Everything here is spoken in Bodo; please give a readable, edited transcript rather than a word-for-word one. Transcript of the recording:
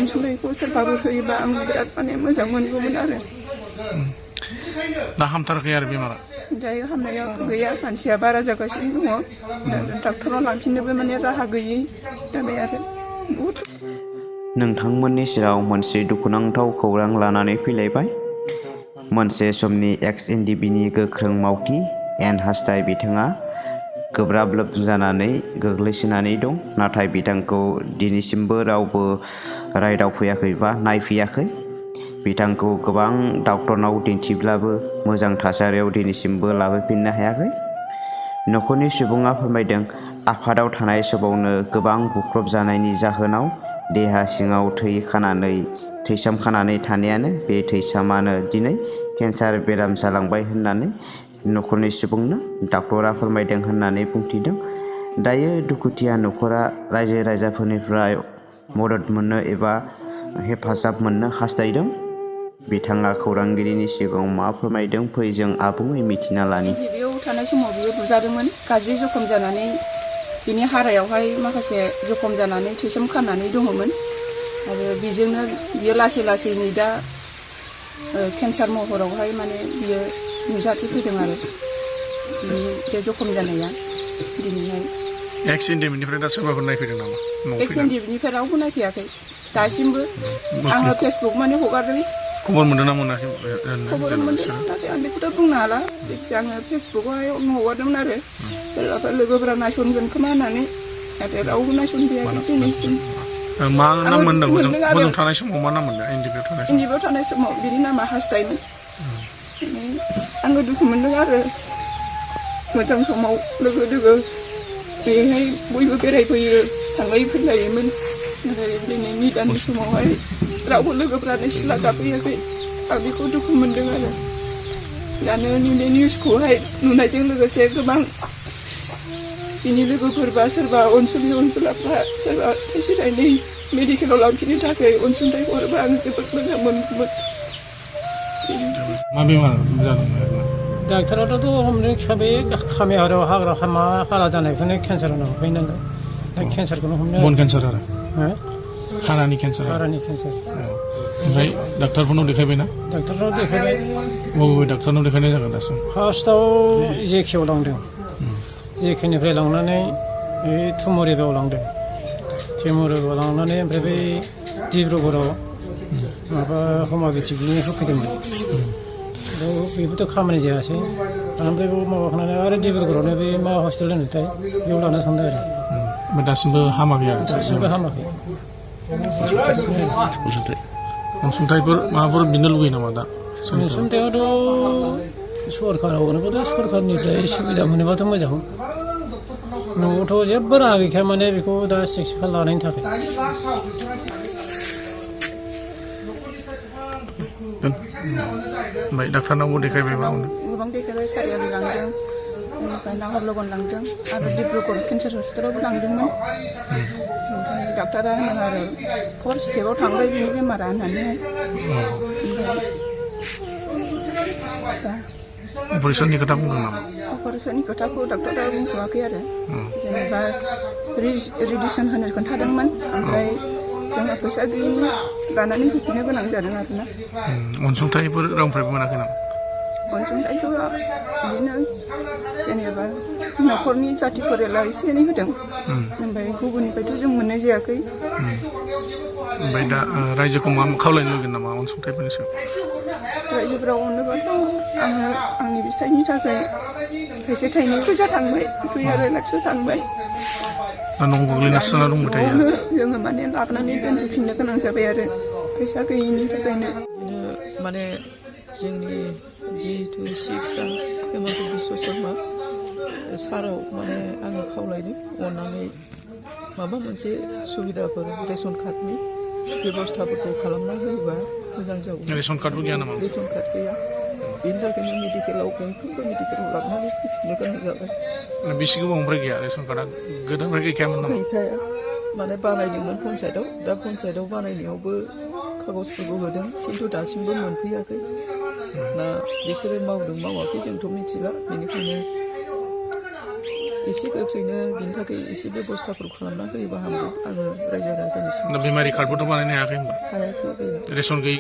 अनसुंथाइखौ सोरबाफोर होयोबा आं बिराद माने मोजां मोनगौमोन आरो दा हामथाराखै आरो बेमारा दायो हामनाया गैया मानसिया बारा जागासिनो दङ डाक्टराव लांफिननोबो माने राहा गैयै जाबाय आरो बहुद नोंथांमोननि सेराव मोनसे दुखुनांथाव खौरां लानानै फैलायबाय। मोनसे समनि एक्स-एनडिपिनि गोख्रों मावथि एन हासथाय बिथाङा गोब्राब लोमजानानै गोग्लैसोनानै दं। नाथाय बिथांखौ दिनैसिमबो रावबो रायदावफैयाखै बा नायफैयाखै। बिथांखौ गोबां डक्टरनाव दिन्थिब्लाबो मोजां थासारियाव दिनैसिमबो लाबोफिननो हायाखै। न'खरनि सुबुङा फोरमायदों, आफादाव थानाय समावनो गोबां बुख्रब जानायनि जाहोनाव देहा सिङाव थैसाम खानानै थानायानो बे थैसामानो दिनै केन्सार बेराम जालांबाय होननानै न'खरनि सुबुंनो डक्टरा फोरमायदों होननानै बुंथिदों। दायो दुखुथिया न'खरा रायजो राजाफोरनिफ्राय मदद मोननो एबा हेफाजाब मोननो हास्थायदों। बिथाङा खौरांगिरिनि सिगाङाव मा फोरमायदों फै जों आबुङै मिथिना लानि। बेयाव थानाय समाव बियो बुजादोंमोन, गाज्रि जखम जानानै बिनि हारायावहाय माखासे जखम जानानै थैसोम खानानै दङमोन आरो बेजोंनो बियो लासै लासैनो दा केन्सार महरावहाय माने बियो नुजाथिफैदों आरो बे जखम जानाया दिनैहाय। एक्स-एनडिपिनिफ्राय दा सोरबाफोर नायफैदों नामा? एक्स-एनडिपिनिफ्राय रावबो नायफैयाखै दासिमबो। आङो फेसबुक माने हगारदों। खबर मोनदों ना मोनाखै? खबर मोनदों, नाथाय आं बेखौथ' बुंनो हाला। जायखिजाया आङो फेसबुकआवहाय हगारदोंमोन आरो सोरबाफोर लोगोफोरा नायसनगोन खोमा होननानै, नाथाय रावबो नायसनफैयाखै दिनैसिम। मा नाम मोनदों हजों थानाय समाव? मा नाम मोनदों एनडिपिआव थानाय समाव? बिनि नामा हासथायमोन। आङो दुखु मोनदों आरो मोजां समाव लोगो दोगो बेहाय बयबो बेरायफैयो, थांलाय फैलायोमोन। नाथाय दिनै निदाननि समावहाय रावबो लोगोफ्रानो सिला गाफैयाखै। आं बेखौ दुखु मोनदों आरो दानो नैबे निउसखौहाय नुनायजों लोगोसे गोबां बिनि लोगोफोर बा सोरबा अनसुलाफ्रा सोरबा थाइसे थाइनै मेडिकेलाव लांफिननो थाखाय अनसुंथाइ हरोबा आं जोबोद मोजां मोनगौमोन। मा बेमार जादों? डाक्टाराथ' हमनो बे खामिहाराव हाला जानायखौनो केन्सार होनना हमफैनांगोन। दा केन्सारखौनो हमनो बन केन्सार आरो हारानि केन्सार। ओमफ्राय डाक्टारफोरनाव देखायबायना? डाक्टारनाव देखायबाय। बबे डाक्टारनाव देखायनाय जागोन दासिम? फार्स्टआव जेकेआव लांदों। जेकेनिफ्राय लांनानै थुमुरिबाव लांदों। थुमुरिबाव लांनानै ओमफ्राय बै डिब्रुगड़आव माबा हमिअपेथिकनि होफैदोंमोन। बेबोथ' खामानि जायासै। ओमफ्राय माबाखांनानै आरो डिब्रुगड़आवनो बे मा हस्पिटाल होनोथाय बेयाव लाना थांदों आरो। दासिमबो हामाखै आरो? दासिमबो हामाखै। अनसुंथाइफोर माबाफोर बिनो लुगैयो नामा दा? अनसुंथायाथ' सरकाराव होनोबाथ' सरकारनिफ्राय सुबिदा मोनोबाथ' मोजां। न'आवथ' जेबो राहा गैखाया माने बेखौ दा चिकित्सा लानायनि थाखाय। ओमफ्राय डाक्टारनावबो देखायबाय? गोबां देखायबाय, सारियालि लांदों, बेनिफ्राय नाहरलगन लांदों आरो डिब्रुगड़ केन्सार हस्पिटालावबो लांदोंमोन। ओमफ्राय डाक्टारा होनो आरो 4 स्टेपाव थांबाय बिनि बेमारा होननानैहाय। अपारेसननि खोथा बुंदों नामा? अपारेसननि खोथाखौ डाक्टारा बुंथ'वाखै आरो जेनेबा रेडिएसन होनो खोन्थादोंमोन। ओमफ्राय जोंहा फैसा गैयिनि लानानै फैफिननो गोनां जादों आरोना। अनसुंथाइफोर रावनिफ्रायबो मोनाखै नामा? अनसुंथाइथ' बिदिनो जेनेबा न'खरनि जाथिफोरा एसे एनै होदों। ओमफ्राय गुबुननिफ्रायथ' जों मोननाय जायाखै। ओमफ्राय दा रायजोखौ मा खावलायनो लुगैगोन नामा अनसुंथाइफोरनि सायाव? रायजोफोराव अनोबाथ' आङो आंनि फिसायनि थाखाय थाइसे थाइनै फैसा थांबाय, 2.5 लाखसो थांबाय। न'आव गोग्लैनासो जाना दंबाय थायो? जोङो माने लाबोनानै दोनफैफिननो गोनां जाबाय आरो फैसा गैयिनि थाखायनो। माने जोंनि जिहेतु चिफ हेमन्त बिश्व शर्मा साराव माने आङो खावलायदों अननानै माबा मोनसे सुबिदाफोर रेशन कार्डनि बेबस्थाफोरखौ खालामना होयोबा मोजां जागौ। रेशन कार्डबो गैया नामा? रेशन कार्ड गैया, बेनि थाखायनो मेडिकेलाव गंफ्रोमबो मेडिकेलाव लाबोनानै फैफिननो गोनां जाबाय। बेसे गोबावनिफ्राय गैया रेशन कार्डआ? गोदोनिफ्राय गैखायामोन नामा? गैखाया, माने बानायदोंमोन पन्सायतआव, दा पन्सायतआव बानायनायावबो कागजफोरखौ होदों खिन्थु दासिमबो मोनफैयाखै। ना बिसोरो मावदों मावाखै जोंथ' मिथिला। बेनिखायनो एसे गोख्रैनो बिनि थाखाय एसे बेब'स्थाफोर खालामना होयोबा हामगौ आङो रायजो राजानिसिम दा बेमारि कार्डबोथ' बानायनो हायाखै होनबा हायाखै रेसन गैयि